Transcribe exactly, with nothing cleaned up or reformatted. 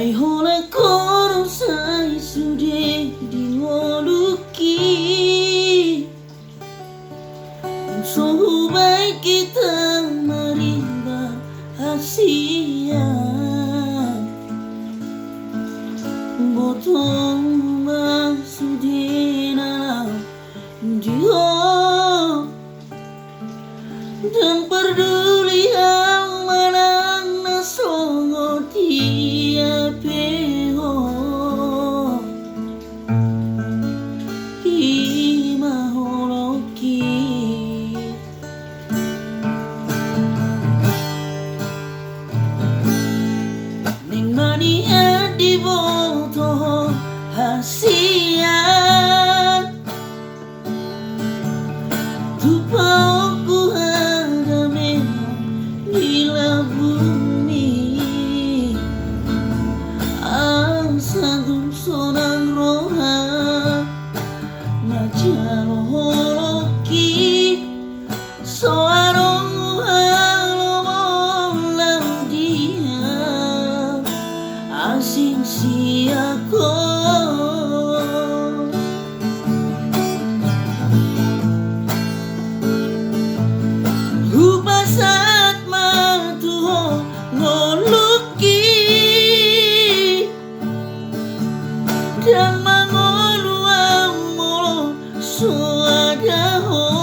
Ai holan ho do sai sude di ngolungki. So hubaen hita marimbar hasian. Botoonmu ma sude na di ho. Ndang parduli au manang na songon dia pe ho. I ma holongki. Naeng ma nian diboto ho hasian. Tu paongku hadameon di lambungmi. Asa tung sonang roha manjalo holongki. So adong halomoan lam dia asing sian ho. Hupasahat ma tu ho ngolungki. Ndang mangolu au molo so ada ho.